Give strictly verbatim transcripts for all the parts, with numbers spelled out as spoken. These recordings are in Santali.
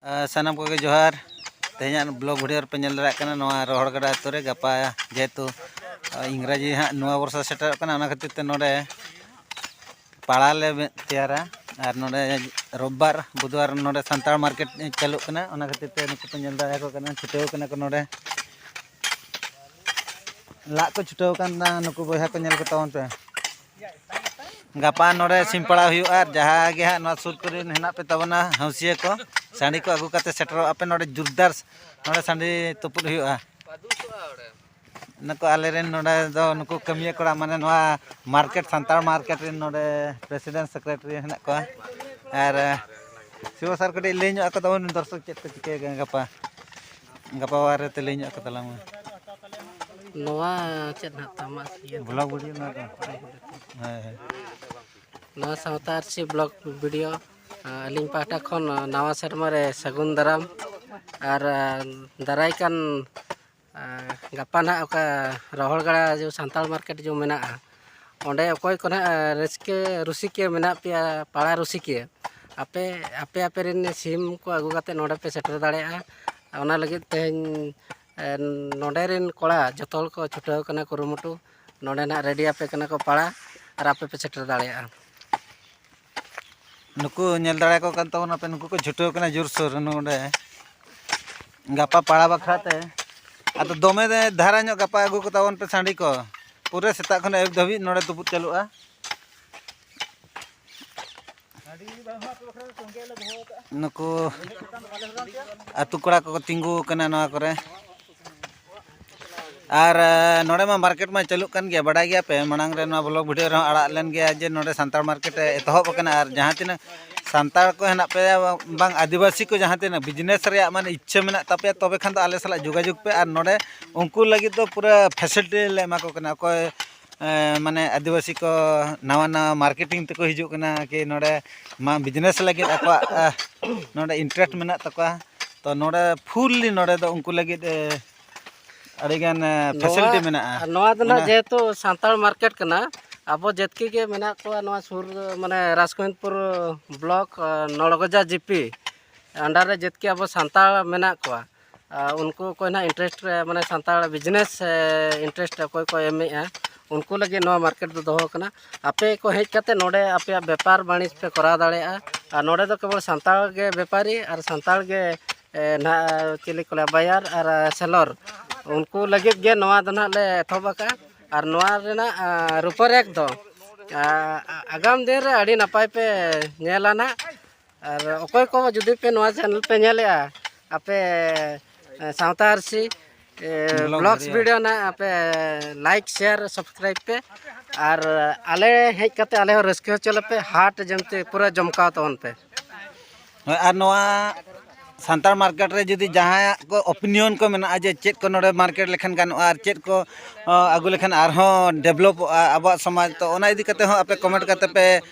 ᱥᱟᱱᱟᱢ ᱠᱚᱜᱮ ᱡᱚᱦᱟᱨ᱾ ᱛᱮᱦᱮᱧᱟᱜ ᱵᱞᱚᱜ ᱵᱷᱤᱰᱤᱭᱳ ᱨᱮᱯᱮ ᱧᱮᱞ ᱫᱟᱲᱮᱭᱟᱜ ᱠᱟᱱᱟ, ᱱᱚᱣᱟ ᱨᱚᱦᱚᱲ ᱜᱟᱰᱟ ᱟᱹᱛᱩ ᱨᱮ ᱜᱟᱯᱟ ᱡᱮᱦᱮᱛᱩ ᱤᱝᱨᱟᱡᱤ ᱦᱟᱸᱜ ᱱᱚᱣᱟ ᱵᱚᱨᱥᱟ ᱥᱮᱴᱮᱨᱚᱜ ᱠᱟᱱᱟ, ᱚᱱᱟ ᱠᱷᱟᱹᱛᱤᱨ ᱛᱮ ᱱᱚᱰᱮ ᱯᱟᱲᱟ ᱞᱮ ᱛᱮᱭᱟᱨᱟ᱾ ᱟᱨ ᱱᱚᱰᱮ ᱨᱳᱵᱵᱟᱨ ᱵᱩᱫᱷᱵᱟᱨ ᱱᱚᱰᱮ ᱥᱟᱱᱛᱟᱲ ᱢᱟᱨᱠᱮᱴ ᱪᱟᱹᱞᱩᱜ ᱠᱟᱱᱟ, ᱚᱱᱟ ᱠᱷᱟᱹᱛᱤᱨ ᱛᱮ ᱱᱩᱠᱩ ᱯᱮ ᱧᱮᱞ ᱫᱟᱲᱮᱭᱟᱠᱚ ᱠᱟᱱᱟ, ᱪᱷᱩᱴᱟᱹᱣ ᱠᱟᱱᱟ ᱠᱚ ᱱᱚᱰᱮ᱾ ᱞᱟᱜ ᱠᱚ ᱪᱷᱩᱴᱟᱹᱣ ᱟᱠᱟᱱ ᱱᱩᱠᱩ ᱵᱚᱭᱦᱟ ᱠᱚ, ᱧᱮᱞ ᱠᱚ ᱛᱟᱵᱚᱱ ᱯᱮ᱾ ᱜᱟᱯᱟ ᱱᱚᱰᱮ ᱥᱤᱢ ᱯᱟᱲᱟᱣ ᱦᱩᱭᱩᱜᱼᱟ, ᱟᱨ ᱡᱟᱦᱟᱸ ᱜᱮ ᱦᱟᱸᱜ ᱱᱚᱣᱟ ᱥᱩᱨ ᱠᱚᱨᱮᱱ ᱦᱮᱱᱟᱜ ᱯᱮ ᱛᱟᱵᱚᱱᱟ ᱦᱟᱹᱣᱥᱤᱭᱟᱹ ᱠᱚ, ᱥᱟᱺᱰᱤ ᱠᱚ ᱟᱹᱜᱩ ᱠᱟᱛᱮ ᱥᱮᱴᱮᱨᱚᱜ ᱟᱯᱮ᱾ ᱱᱚᱰᱮ ᱡᱳᱨᱫᱟᱨ ᱱᱚᱰᱮ ᱥᱟᱺᱰᱤ ᱛᱩᱯᱩᱫ ᱦᱩᱭᱩᱜᱼᱟ᱾ ᱱᱩᱠᱩ ᱟᱞᱮ ᱨᱮᱱ ᱱᱚᱰᱮ ᱫᱚ ᱱᱩᱠᱩ ᱠᱟᱹᱢᱤᱭᱟᱹ ᱠᱚᱲᱟ, ᱢᱟᱱᱮ ᱱᱚᱣᱟ ᱢᱟᱨᱠᱮᱴ, ᱥᱟᱱᱛᱟᱲ ᱢᱟᱨᱠᱮᱴ ᱨᱮᱱ ᱱᱚᱰᱮ ᱯᱨᱮᱥᱤᱰᱮᱱᱴ ᱥᱮᱠᱨᱮᱴᱟᱨᱤ ᱦᱮᱱᱟᱜ ᱠᱚᱣᱟ᱾ ᱟᱨ ᱥᱤᱵᱚ ᱥᱟᱨ, ᱠᱟᱹᱴᱤᱡ ᱞᱟᱹᱭ ᱧᱚᱜ ᱟᱠᱚ ᱛᱟᱵᱚᱱ ᱫᱚᱨᱥᱚᱠ, ᱪᱮᱫ ᱠᱚ ᱪᱤᱠᱟᱹᱭᱟ ᱜᱟᱯᱟ, ᱜᱟᱯᱟ ᱵᱟᱨᱮ ᱛᱮ ᱞᱟᱹᱭ ᱧᱚᱜ ᱟᱠᱚ ᱛᱟᱞᱟᱝ ᱢᱮ᱾ ᱱᱚᱣᱟ ᱪᱮᱫ ᱱᱟᱦᱟᱜ ᱛᱟᱢᱟ ᱤᱭᱟᱹ ᱫᱚ? ᱵᱞᱚᱜ ᱵᱷᱤᱰᱤᱭᱳ ᱱᱚᱣᱟ ᱫᱚ᱾ ᱦᱳᱭ, ᱦᱳᱭ᱾ ᱱᱚᱣᱟ ᱥᱟᱶᱛᱟ ᱟᱹᱨᱥᱤ ᱵᱞᱚᱜ ᱵᱷᱤᱰᱤᱭᱳ, ᱟ, ᱟᱹᱞᱤᱧ ᱯᱟᱦᱴᱟ ᱠᱷᱚᱱ, ᱟ, ᱱᱟᱣᱟ ᱥᱮᱨᱢᱟ ᱨᱮ ᱥᱟᱹᱜᱩᱱ ᱫᱟᱨᱟᱢ᱾ ᱟᱨ, ᱟ, ᱫᱟᱨᱟᱭ ᱠᱟᱱ, ᱟ, ᱜᱟᱯᱟ ᱱᱟᱦᱟᱜ ᱚᱠᱟ ᱨᱚᱦᱚᱲ ᱜᱟᱰᱟ ᱡᱮ ᱥᱟᱱᱛᱟᱲ ᱢᱟᱨᱠᱮᱴ ᱡᱮ ᱢᱮᱱᱟᱜᱼᱟ, ᱚᱸᱰᱮ ᱚᱠᱚᱭ ᱠᱚ ᱱᱟᱦᱟᱜ, ᱟ, ᱨᱟᱹᱥᱠᱟᱹ ᱨᱩᱥᱤᱠᱤᱭᱟᱹ ᱢᱮᱱᱟᱜ ᱯᱮᱭᱟ, ᱯᱟᱲᱟ ᱨᱩᱥᱤᱠᱤᱭᱟᱹ, ᱟᱯᱮ, ᱟᱯᱮ, ᱟᱯᱮ ᱨᱮᱱ ᱥᱤᱢ ᱠᱚ ᱟᱹᱜᱩ ᱠᱟᱛᱮ ᱱᱚᱰᱮ ᱯᱮ ᱥᱮᱴᱮᱨ ᱫᱟᱲᱮᱭᱟᱜᱼᱟ᱾ ᱚᱱᱟ ᱞᱟᱹᱜᱤᱫ ᱛᱮᱦᱮᱧ, ᱮ, ᱱᱚᱰᱮ ᱨᱮᱱ ᱠᱚᱲᱟ ᱡᱚᱛᱚ ᱦᱚᱲ ᱠᱚ ᱪᱷᱩᱴᱟᱹᱣ ᱠᱟᱱᱟ ᱠᱩᱨᱩᱢᱩᱴᱩ᱾ ᱱᱚᱰᱮ ᱱᱟᱦᱟᱜ ᱨᱮᱰᱤ ᱟᱯᱮ ᱠᱟᱱᱟ ᱠᱚ ᱯᱟᱲᱟ, ᱟᱨ ᱟᱯᱮ ᱯᱮ ᱥᱮᱴᱮᱨ ᱫᱟᱲᱮᱭᱟᱜᱼᱟ᱾ ᱱᱩᱠᱩ ᱧᱮᱞ ᱫᱟᱲᱮᱭᱟᱠᱚ ᱠᱟᱱ ᱛᱟᱵᱚᱱᱟᱯᱮ, ᱱᱩᱠᱩ ᱠᱚ ᱪᱷᱩᱴᱟᱹᱣ ᱠᱟᱱᱟ ᱡᱳᱨᱥᱳᱨ ᱱᱚᱰᱮ ᱜᱟᱯᱟ ᱯᱟᱲᱟ ᱵᱟᱠᱷᱨᱟ ᱛᱮ᱾ ᱟᱫᱚ ᱫᱚᱢᱮ ᱫᱷᱟᱨᱟ ᱧᱚᱜ ᱜᱟᱯᱟ ᱟᱹᱜᱩ ᱠᱚ ᱛᱟᱵᱚᱱ ᱯᱮ ᱥᱟᱺᱰᱤ ᱠᱚ, ᱯᱩᱨᱟᱹ ᱥᱮᱛᱟᱜ ᱠᱷᱚᱱ ᱟᱹᱭᱩᱵ ᱫᱷᱟᱹᱵᱤᱡ ᱱᱚᱰᱮ ᱛᱩᱯᱩᱫ ᱪᱟᱹᱞᱩᱜᱼᱟ᱾ ᱱᱩᱠᱩ ᱟᱹᱛᱩ ᱠᱚᱲᱟ ᱠᱚᱠᱚ ᱛᱤᱸᱜᱩ ᱟᱠᱟᱱᱟ ᱱᱚᱣᱟ ᱠᱚᱨᱮ᱾ ᱟᱨ, ᱮ, ᱱᱚᱰᱮ ᱢᱟ ᱢᱟᱨᱠᱮᱴ ᱢᱟ ᱪᱟᱹᱞᱩᱜ ᱠᱟᱱ ᱜᱮᱭᱟ, ᱵᱟᱰᱟᱭ ᱜᱮᱭᱟ ᱯᱮ, ᱢᱟᱲᱟᱝ ᱨᱮ ᱱᱚᱣᱟ ᱵᱞᱚᱜ ᱵᱷᱤᱰᱤᱭᱳ ᱨᱮᱦᱚᱸ ᱟᱲᱟᱜ ᱞᱮᱱ ᱜᱮᱭᱟ ᱡᱮ ᱱᱚᱰᱮ ᱥᱟᱱᱛᱟᱲ ᱢᱟᱨᱠᱮᱴ ᱮᱛᱚᱦᱚᱵ ᱟᱠᱟᱱᱟ᱾ ᱟᱨ ᱡᱟᱦᱟᱸ ᱛᱤᱱᱟᱹᱜ ᱥᱟᱱᱛᱟᱲ ᱠᱚ ᱦᱮᱱᱟᱜ ᱯᱮᱭᱟ, ᱵᱟᱝ ᱟᱹᱫᱤᱵᱟᱹᱥᱤ ᱠᱚ ᱡᱟᱦᱟᱸ ᱛᱤᱱᱟᱹᱜ ᱵᱤᱡᱽᱱᱮᱥ ᱨᱮᱭᱟᱜ ᱢᱟᱱᱮ ᱤᱪᱪᱷᱟᱹ ᱢᱮᱱᱟᱜ ᱛᱟᱯᱮᱭᱟ, ᱛᱚᱵᱮ ᱠᱷᱟᱱ ᱫᱚ ᱟᱞᱮ ᱥᱟᱞᱟᱜ ᱡᱳᱜᱟᱡᱳᱜᱽ ᱯᱮ᱾ ᱟᱨ ᱱᱚᱰᱮ ᱩᱱᱠᱩ ᱞᱟᱹᱜᱤᱫ ᱫᱚ ᱯᱩᱨᱟᱹ ᱯᱷᱮᱥᱤᱞᱤᱴᱤ ᱞᱮ ᱮᱢᱟ ᱠᱚ ᱠᱟᱱᱟ᱾ ᱚᱠᱚᱭ, ᱮ, ᱢᱟᱱᱮ ᱟᱹᱫᱤᱵᱟᱹᱥᱤ ᱠᱚ ᱱᱟᱣᱟ ᱱᱟᱣᱟ ᱢᱟᱨᱠᱮᱴᱤᱝ ᱛᱮᱠᱚ ᱦᱤᱡᱩᱜ ᱠᱟᱱᱟ, ᱠᱤ ᱱᱚᱰᱮ ᱢᱟ ᱵᱤᱡᱽᱱᱮᱥ ᱞᱟᱹᱜᱤᱫ ᱟᱠᱚᱣᱟᱜ, ᱮ, ᱱᱚᱰᱮ ᱤᱱᱴᱟᱨᱮᱥᱴ ᱢᱮᱱᱟᱜ ᱛᱟᱠᱚᱣᱟ, ᱛᱚ ᱱᱚᱰᱮ ᱯᱷᱩᱞᱞᱤ ᱱᱚᱰᱮ ᱫᱚ ᱩᱱᱠᱩ ᱞᱟᱹᱜᱤᱫ, ᱮ, ᱟᱹᱰᱤᱜᱟᱱ, ᱮ, ᱱᱚᱣᱟ, ᱯᱷᱮᱥᱤᱞᱤᱴᱤ ᱢᱮᱱᱟᱜᱼᱟ᱾ ᱱᱚᱣᱟ ᱫᱚ ᱱᱟᱜ ᱚᱱᱟ ᱡᱮᱦᱮᱛᱩ ᱥᱟᱱᱛᱟᱲ ᱢᱟᱨᱠᱮᱴ ᱠᱟᱱᱟ, ᱟᱵᱚ ᱡᱮᱛᱠᱤ ᱜᱮ ᱢᱮᱱᱟᱜ ᱠᱚᱣᱟ ᱱᱚᱣᱟ ᱥᱩᱨ, ᱢᱟᱱᱮ ᱨᱟᱡᱽᱜᱳᱵᱤᱱᱫᱽᱯᱩᱨ ᱵᱞᱚᱠ, ᱮ, ᱱᱚᱲᱜᱚᱡᱟ ᱡᱤᱯᱤ, under ᱨᱮ ᱡᱮᱛᱠᱤ ᱟᱵᱚ ᱥᱟᱱᱛᱟᱲ ᱢᱮᱱᱟᱜ ᱠᱚᱣᱟ, ᱟᱨ ᱩᱱᱠᱩ ᱚᱠᱚᱭ ᱱᱟᱦᱟᱜ interest ᱨᱮ, ᱢᱟᱱᱮ ᱥᱟᱱᱛᱟᱲ business interest ᱚᱠᱚᱭ ᱠᱚ ᱮᱢᱮᱜᱼᱟ, ᱩᱱᱠᱩ ᱞᱟᱹᱜᱤᱫ ᱱᱚᱣᱟ market ᱫᱚ ᱫᱚᱦᱚ ᱠᱟᱱᱟ᱾ ᱟᱯᱮ ᱠᱚ ᱦᱮᱡ ᱠᱟᱛᱮ ᱱᱚᱰᱮ ᱟᱯᱮᱭᱟᱜ ᱵᱮᱯᱟᱨ ᱵᱟᱹᱱᱤᱡᱽ ᱯᱮ ᱠᱚᱨᱟᱣ ᱫᱟᱲᱮᱭᱟᱜᱼᱟ᱾ ᱟᱨ ᱱᱚᱰᱮ ᱫᱚ ᱠᱮᱵᱚᱞ ᱥᱟᱱᱛᱟᱲ ᱜᱮ ᱵᱮᱯᱟᱨᱤ ᱟᱨ ᱥᱟᱱᱛᱟᱲ ᱜᱮ, ᱮ, ᱱᱟᱦᱟᱜ ᱪᱮᱫ ᱠᱚ ᱞᱟᱹᱭᱟ, buyer ᱟᱨ seller, ᱩᱱᱠᱩ ᱞᱟᱹᱜᱤᱫ ᱜᱮ ᱱᱚᱣᱟ ᱫᱚ ᱱᱟᱦᱟᱜ ᱞᱮ ᱮᱛᱚᱦᱚᱵ ᱟᱠᱟᱫᱼᱟ᱾ ᱟᱨ ᱱᱚᱣᱟ ᱨᱮᱱᱟᱜ, ᱟ, ᱨᱩᱯᱚᱨᱮᱠ ᱫᱚ, ᱟ, ᱟᱜᱟᱢ ᱫᱤᱱ ᱨᱮ ᱟᱹᱰᱤ ᱱᱟᱯᱟᱭ ᱯᱮ ᱧᱮᱞᱟ ᱱᱟᱦᱟᱜ᱾ ᱟᱨ ᱚᱠᱚᱭ ᱠᱚ ᱡᱩᱫᱤ ᱯᱮ ᱱᱚᱣᱟ channel ᱯᱮ ᱧᱮᱞᱮᱜᱼᱟ, ᱟᱯᱮ, ᱮ, ᱥᱟᱶᱛᱟ ᱟᱹᱨᱥᱤ, ᱮ, Vlogs ᱵᱷᱤᱰᱤᱭᱳ ᱱᱟᱜ ᱟᱯᱮ like, share, subscribe ᱯᱮ᱾ ᱟᱨ ᱟᱞᱮ ᱦᱮᱡ ᱠᱟᱛᱮ ᱟᱞᱮ ᱦᱚᱸ ᱨᱟᱹᱥᱠᱟᱹ ᱦᱚᱪᱚ ᱞᱮᱯᱮ, ᱦᱟᱴ ᱡᱚᱢᱛᱮ ᱯᱩᱨᱟᱹ ᱡᱚᱢᱠᱟᱣ ᱛᱟᱵᱚᱱ ᱯᱮ᱾ ᱦᱳᱭ, ᱟᱨ ᱱᱚᱣᱟ ᱥᱟᱱᱛᱟᱲ market ᱨᱮ ᱡᱩᱫᱤ ᱡᱟᱦᱟᱸᱭᱟᱜ ᱠᱚ opinion ᱠᱚ ᱢᱮᱱᱟᱜᱼᱟ ᱡᱮ ᱪᱮᱫ ᱠᱚ ᱱᱚᱰᱮ market ᱞᱮᱠᱷᱟᱱ ᱜᱟᱱᱚᱜᱼᱟ ᱟᱨ ᱪᱮᱫ ᱠᱚ, ᱚ, ᱟᱹᱜᱩ ᱞᱮᱠᱷᱟᱱ ᱟᱨᱦᱚᱸ developᱚᱜᱼᱟ ᱟᱵᱚᱣᱟᱜ ᱥᱚᱢᱟᱡᱽ, ᱛᱚ ᱚᱱᱟ ᱤᱫᱤ ᱠᱟᱛᱮ ᱦᱚᱸ ᱟᱯᱮ comment ᱠᱟᱛᱮ ᱯᱮ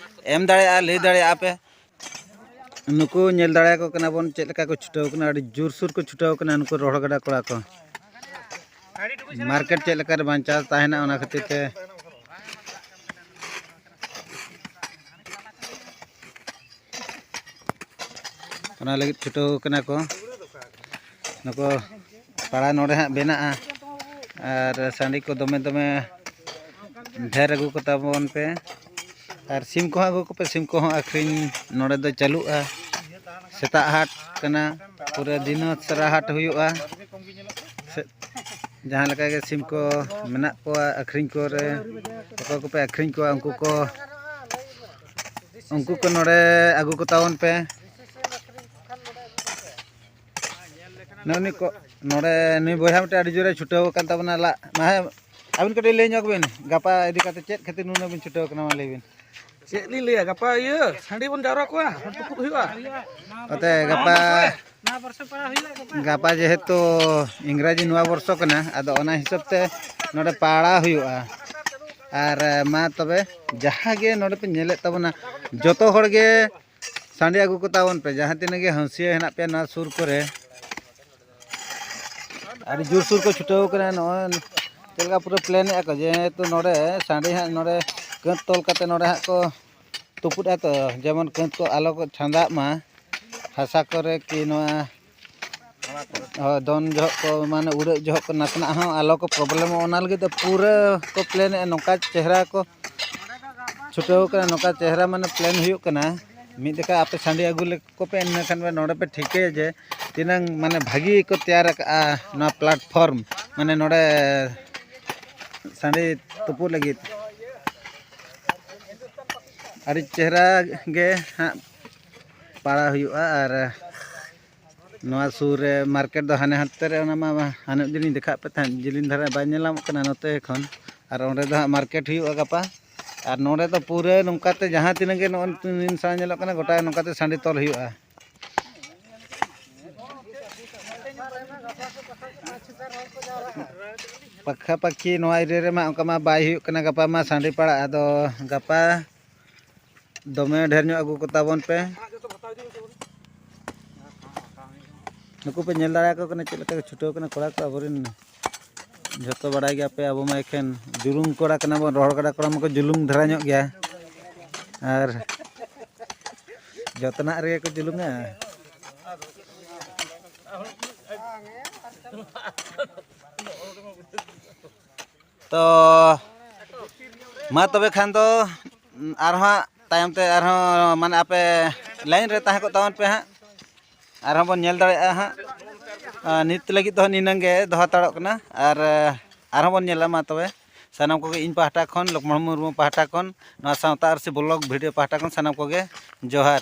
ᱮᱢ ᱫᱟᱲᱮᱭᱟᱜᱼᱟ, ᱞᱟᱹᱭ ᱫᱟᱲᱮᱭᱟᱜᱼᱟ ᱯᱮ᱾ ᱱᱩᱠᱩ ᱧᱮᱞ ᱫᱟᱲᱮᱭᱟᱠᱚ ᱠᱟᱱᱟ ᱵᱚᱱ ᱪᱮᱫ ᱞᱮᱠᱟ ᱠᱚ ᱪᱷᱩᱴᱟᱹᱣ ᱠᱟᱱᱟ, ᱟᱹᱰᱤ ᱡᱳᱨᱥᱳᱨ ᱠᱚ ᱪᱷᱩᱴᱟᱹᱣ ᱠᱟᱱᱟ ᱱᱩᱠᱩ ᱨᱚᱦᱚᱲ ᱜᱟᱰᱟ ᱠᱚᱲᱟ ᱠᱚ᱾ market ᱪᱮᱫ ᱞᱮᱠᱟ ᱨᱮ ᱵᱟᱧᱪᱟᱣ ᱛᱟᱦᱮᱱᱟ, ᱚᱱᱟ ᱠᱷᱟᱹᱛᱤᱨ ᱛᱮ ᱚᱱᱟ ᱞᱟᱹᱜᱤᱫ ᱪᱷᱩᱴᱟᱹᱣ ᱠᱟᱱᱟ ᱠᱚ᱾ ᱱᱩᱠᱩ ᱯᱟᱲᱟ ᱱᱚᱰᱮ ᱦᱟᱸᱜ ᱵᱮᱱᱟᱜᱼᱟ᱾ ᱟᱨ ᱥᱟᱺᱰᱤ ᱠᱚ ᱫᱚᱢᱮ ᱫᱚᱢᱮ ᱰᱷᱮᱨ ᱟᱹᱜᱩ ᱠᱚᱛᱟ ᱵᱚᱱ ᱯᱮ᱾ ᱟᱨ ᱥᱤᱢ ᱠᱚᱦᱚᱸ ᱟᱹᱜᱩ ᱠᱚᱯᱮ, ᱥᱤᱢ ᱠᱚᱦᱚᱸ ᱟᱹᱠᱷᱨᱤᱧ ᱱᱚᱰᱮ ᱫᱚ ᱪᱟᱹᱞᱩᱜᱼᱟ᱾ ᱥᱮᱛᱟᱜ ᱦᱟᱴ ᱠᱟᱱᱟ, ᱯᱩᱨᱟᱹ ᱫᱤᱱ ᱥᱟᱨᱟ ᱦᱟᱴ ᱦᱩᱭᱩᱜᱼᱟ᱾ ᱥᱮ-, ᱡᱟᱦᱟᱸ ᱞᱮᱠᱟ ᱜᱮ ᱥᱤᱢ ᱠᱚ ᱢᱮᱱᱟᱜ ᱠᱚᱣᱟ ᱟᱹᱠᱷᱨᱤᱧ ᱠᱚᱨᱮ, ᱚᱠᱚᱭ ᱠᱚᱯᱮ ᱟᱹᱠᱷᱨᱤᱧ ᱠᱚᱣᱟ, ᱩᱱᱠᱩ ᱠᱚ, ᱩᱱᱠᱩ ᱠᱚ ᱱᱚᱰᱮ ᱟᱹᱜᱩ ᱠᱚ ᱛᱟᱵᱚᱱ ᱯᱮ᱾ ᱱᱩᱭ ᱠᱚ ᱱᱚᱰᱮ, ᱱᱩᱭ ᱵᱚᱭᱦᱟ ᱢᱤᱫᱴᱮᱱ ᱟᱹᱰᱤ ᱡᱳᱨᱮ ᱪᱷᱩᱴᱟᱹᱣ ᱟᱠᱟᱱ ᱛᱟᱵᱚᱱᱟ ᱞᱟᱜ᱾ ᱢᱟ ᱦᱮᱸ, ᱟᱹᱵᱤᱱ ᱠᱟᱹᱴᱤᱡ ᱞᱟᱹᱭ ᱧᱚᱜ ᱵᱤᱱ, ᱜᱟᱯᱟ ᱤᱫᱤ ᱠᱟᱛᱮ ᱪᱮᱫ ᱠᱷᱟᱹᱛᱤᱨ ᱱᱩᱱᱟᱹᱜ ᱵᱤᱱ ᱪᱷᱩᱴᱟᱹᱣ ᱠᱟᱱᱟ, ᱢᱟ ᱞᱟᱹᱭ ᱵᱤᱱ᱾ ᱪᱮᱫ ᱞᱤᱧ ᱞᱟᱹᱭᱟ, ᱜᱟᱯᱟ ᱤᱭᱟᱹ ᱥᱟᱺᱰᱤ ᱵᱚᱱ ᱡᱟᱣᱨᱟ ᱠᱚᱣᱟ, ᱛᱩᱯᱩᱫ ᱦᱩᱭᱩᱜᱼᱟ᱾ ᱚᱱᱟᱛᱮ ᱜᱟᱯᱟ, ᱱᱚᱣᱟ ᱵᱚᱨᱥᱚ ᱯᱟᱲᱟᱣ ᱦᱩᱭᱩᱜᱼᱟ ᱜᱟᱯᱟ᱾ ᱜᱟᱯᱟ ᱡᱮᱦᱮᱛᱩ ᱤᱝᱨᱟᱡᱤ ᱱᱚᱣᱟ ᱵᱚᱨᱥᱚ ᱠᱟᱱᱟ, ᱟᱫᱚ ᱚᱱᱟ ᱦᱤᱥᱟᱹᱵ ᱛᱮ ᱱᱚᱰᱮ ᱯᱟᱲᱟᱣ ᱦᱩᱭᱩᱜᱼᱟ᱾ ᱟᱨ ᱢᱟ ᱛᱚᱵᱮ, ᱡᱟᱦᱟᱸ ᱜᱮ ᱱᱚᱰᱮ ᱯᱮ ᱧᱮᱞᱮᱫ ᱛᱟᱵᱚᱱᱟ, ᱡᱚᱛᱚ ᱦᱚᱲ ᱜᱮ ᱥᱟᱺᱰᱤ ᱟᱹᱜᱩ ᱠᱚ ᱛᱟᱵᱚᱱ ᱯᱮ, ᱡᱟᱦᱟᱸ ᱛᱤᱱᱟᱹᱜ ᱜᱮ ᱦᱟᱹᱥᱭᱟᱹ ᱦᱮᱱᱟᱜ ᱯᱮᱭᱟ ᱱᱚᱣᱟ ᱥᱩᱨ ᱠᱚᱨᱮ᱾ ᱟᱹᱰᱤ ᱡᱳᱨᱥᱳᱨ ᱠᱚ ᱪᱷᱩᱴᱟᱹᱣ ᱠᱟᱱᱟ᱾ ᱱᱚᱜᱼᱚᱭ ᱪᱮᱫ ᱞᱮᱠᱟ ᱯᱩᱨᱟᱹ ᱯᱞᱮᱱᱮᱫᱼᱟ ᱠᱚ, ᱡᱮᱦᱮᱛᱩ ᱱᱚᱰᱮ ᱥᱟᱺᱰᱤ ᱦᱟᱸᱜ ᱱᱚᱰᱮ ᱠᱟᱹᱛ ᱛᱚᱞ ᱠᱟᱛᱮ ᱱᱚᱰᱮ ᱦᱟᱸᱜ ᱠᱚ ᱛᱩᱯᱩᱫᱼᱟ, ᱛᱚ ᱡᱮᱢᱚᱱ ᱠᱟᱹᱛ ᱠᱚ ᱟᱞᱚ ᱠᱚ ᱪᱷᱟᱸᱫᱟᱜ ᱢᱟ᱾ ᱦᱟᱥᱟ ᱠᱚᱨᱮ ᱠᱤ ᱱᱚᱣᱟ ᱦᱳᱭ, ᱫᱚᱱ ᱡᱚᱦᱚᱜ ᱠᱚ, ᱢᱟᱱᱮ ᱩᱰᱟᱹᱜ ᱡᱚᱦᱚᱜ ᱠᱚ ᱱᱟᱥᱮᱱᱟᱜ ᱦᱚᱸ ᱟᱞᱚ ᱠᱚ ᱯᱨᱚᱵᱞᱮᱢᱚᱜ, ᱚᱱᱟ ᱞᱟᱹᱜᱤᱫ ᱛᱮ ᱯᱩᱨᱟᱹ ᱠᱚ ᱯᱞᱮᱱᱮᱜᱼᱟ᱾ ᱱᱚᱝᱠᱟ ᱪᱮᱦᱨᱟ ᱠᱚ ᱪᱷᱩᱴᱟᱹᱣ ᱠᱟᱱᱟ, ᱱᱚᱝᱠᱟ ᱪᱮᱦᱨᱟ ᱢᱟᱱᱮ ᱯᱞᱮᱱ ᱦᱩᱭᱩᱜ ᱠᱟᱱᱟ᱾ ᱢᱤᱫ ᱡᱚᱠᱷᱟ ᱟᱯᱮ ᱥᱟᱺᱰᱤ ᱟᱹᱜᱩ ᱞᱮᱠᱚ ᱯᱮ, ᱤᱱᱟᱹᱠᱷᱟᱱ ᱯᱮ ᱱᱚᱰᱮ ᱯᱮ ᱴᱷᱤᱠᱟᱹᱭᱟ ᱡᱮ ᱛᱤᱱᱟᱹᱝ ᱢᱟᱱᱮ ᱵᱷᱟᱹᱜᱤ ᱠᱚ ᱛᱮᱭᱟᱨ ᱟᱠᱟᱫᱼᱟ ᱱᱚᱣᱟ ᱯᱞᱟᱴᱯᱷᱚᱨᱢ, ᱢᱟᱱᱮ ᱱᱚᱰᱮ ᱥᱟᱺᱰᱤ ᱛᱩᱯᱩᱜ ᱞᱟᱹᱜᱤᱫ᱾ ᱟᱹᱰᱤ ᱪᱮᱦᱨᱟ ᱜᱮ ᱦᱟᱸᱜ ᱯᱟᱲᱟ ᱦᱩᱭᱩᱜᱼᱟ᱾ ᱟᱨ ᱱᱚᱣᱟ ᱥᱩᱨ ᱨᱮ ᱢᱟᱨᱠᱮᱴ ᱫᱚ ᱦᱟᱱᱮ ᱦᱟᱱᱛᱮ ᱨᱮ, ᱚᱱᱟ ᱢᱟ ᱦᱟᱱᱮ ᱡᱮᱞᱤᱧ ᱫᱮᱠᱷᱟᱜ ᱯᱮ ᱛᱟᱦᱮᱸᱫ, ᱡᱮᱞᱤᱧ ᱫᱷᱟᱨᱟ ᱵᱟᱭ ᱧᱮᱞ ᱧᱟᱢᱚᱜ ᱠᱟᱱᱟ ᱱᱚᱛᱮ ᱠᱷᱚᱱ᱾ ᱟᱨ ᱚᱸᱰᱮ ᱫᱚ ᱦᱟᱸᱜ ᱢᱟᱨᱠᱮᱴ ᱦᱩᱭᱩᱜᱼᱟ ᱜᱟᱯᱟ᱾ ᱟᱨ ᱱᱚᱰᱮ ᱫᱚ ᱯᱩᱨᱟᱹ ᱱᱚᱝᱠᱟᱛᱮ ᱡᱟᱦᱟᱸ ᱛᱤᱱᱟᱹᱜ ᱜᱮ ᱱᱚᱜᱼᱚᱭ ᱱᱤᱱ ᱥᱟᱶ ᱧᱮᱞᱚᱜ ᱠᱟᱱᱟ, ᱜᱚᱴᱟ ᱱᱚᱝᱠᱟᱛᱮ ᱥᱟᱺᱰᱤ ᱛᱚᱞ ᱦᱩᱭᱩᱜᱼᱟ᱾ ᱯᱟᱠᱷᱟ ᱯᱟᱠᱷᱤ ᱱᱚᱣᱟ ᱮᱨᱤᱭᱟ ᱨᱮᱢᱟ ᱚᱱᱠᱟ ᱢᱟ ᱵᱟᱭ ᱦᱩᱭᱩᱜ ᱠᱟᱱᱟ᱾ ᱜᱟᱯᱟ ᱢᱟ ᱥᱟᱺᱰᱤ ᱯᱟᱲᱟᱜ, ᱟᱫᱚ ᱜᱟᱯᱟ ᱫᱚᱢᱮ ᱰᱷᱮᱨ ᱧᱚᱜ ᱟᱹᱜᱩ ᱠᱚᱛᱟ ᱵᱚᱱ ᱯᱮ᱾ ᱱᱩᱠᱩ ᱯᱮ ᱧᱮᱞ ᱫᱟᱲᱮᱭᱟᱠᱚ ᱠᱟᱱᱟ ᱪᱮᱫ ᱞᱮᱠᱟ ᱠᱚ ᱪᱷᱩᱴᱟᱹᱣ ᱠᱟᱱᱟ ᱠᱚᱲᱟ ᱠᱚ ᱟᱵᱚᱨᱮᱱ᱾ ᱡᱷᱚᱛᱚ ᱵᱟᱲᱟᱭ ᱜᱮᱭᱟ ᱯᱮ, ᱟᱵᱚ ᱢᱟ ᱮᱠᱷᱮᱱ ᱡᱩᱞᱩᱝ ᱠᱚᱲᱟ ᱠᱟᱱᱟ ᱵᱚᱱ, ᱨᱚᱦᱚᱲ ᱜᱟᱰᱟ ᱠᱚᱲᱟ ᱢᱟᱠᱚ ᱡᱩᱞᱩᱝ ᱫᱷᱟᱨᱟ ᱧᱚᱜ ᱜᱮᱭᱟ᱾ ᱟᱨ ᱡᱚᱛᱚᱱᱟᱜ ᱨᱮᱜᱮ ᱠᱚ ᱡᱩᱞᱩᱝᱟ᱾ ᱛᱚ ᱢᱟ ᱛᱚᱵᱮ ᱠᱷᱟᱱ ᱫᱚ ᱟᱨᱦᱚᱸ ᱛᱟᱭᱚᱢ ᱛᱮ ᱟᱨᱦᱚᱸ ᱢᱟᱱᱮ ᱟᱯᱮ ᱞᱟᱭᱤᱱ ᱨᱮ ᱛᱟᱦᱮᱸ ᱠᱚᱜ ᱛᱟᱵᱚᱱ ᱯᱮ ᱦᱟᱸᱜ, ᱟᱨᱦᱚᱸ ᱵᱚᱱ ᱧᱮᱞ ᱫᱟᱲᱮᱭᱟᱜᱼᱟ ᱦᱟᱸᱜ᱾ ᱟᱨ ᱱᱤᱛ ᱞᱟᱹᱜᱤᱫ ᱫᱚ ᱱᱤᱱᱟᱹᱝ ᱜᱮ ᱫᱚᱦᱚ ᱦᱟᱛᱟᱲᱚᱜ ᱠᱟᱱᱟ᱾ ᱟᱨ ᱟᱨᱦᱚᱸ ᱵᱚᱱ ᱧᱮᱞᱟ᱾ ᱢᱟ ᱛᱚᱵᱮ ᱥᱟᱱᱟᱢ ᱠᱚᱜᱮ ᱤᱧ ᱯᱟᱦᱴᱟ ᱠᱷᱚᱱ, ᱞᱚᱠᱢᱚᱬ ᱢᱩᱨᱢᱩ ᱯᱟᱦᱴᱟ ᱠᱷᱚᱱ, ᱱᱚᱣᱟ ᱥᱟᱶᱛᱟ ᱟᱹᱨᱥᱤ ᱵᱞᱚᱜ ᱵᱷᱤᱰᱤᱭᱳ ᱯᱟᱦᱴᱟ ᱠᱷᱚᱱ ᱥᱟᱱᱟᱢ ᱠᱚᱜᱮ ᱡᱚᱦᱟᱨ᱾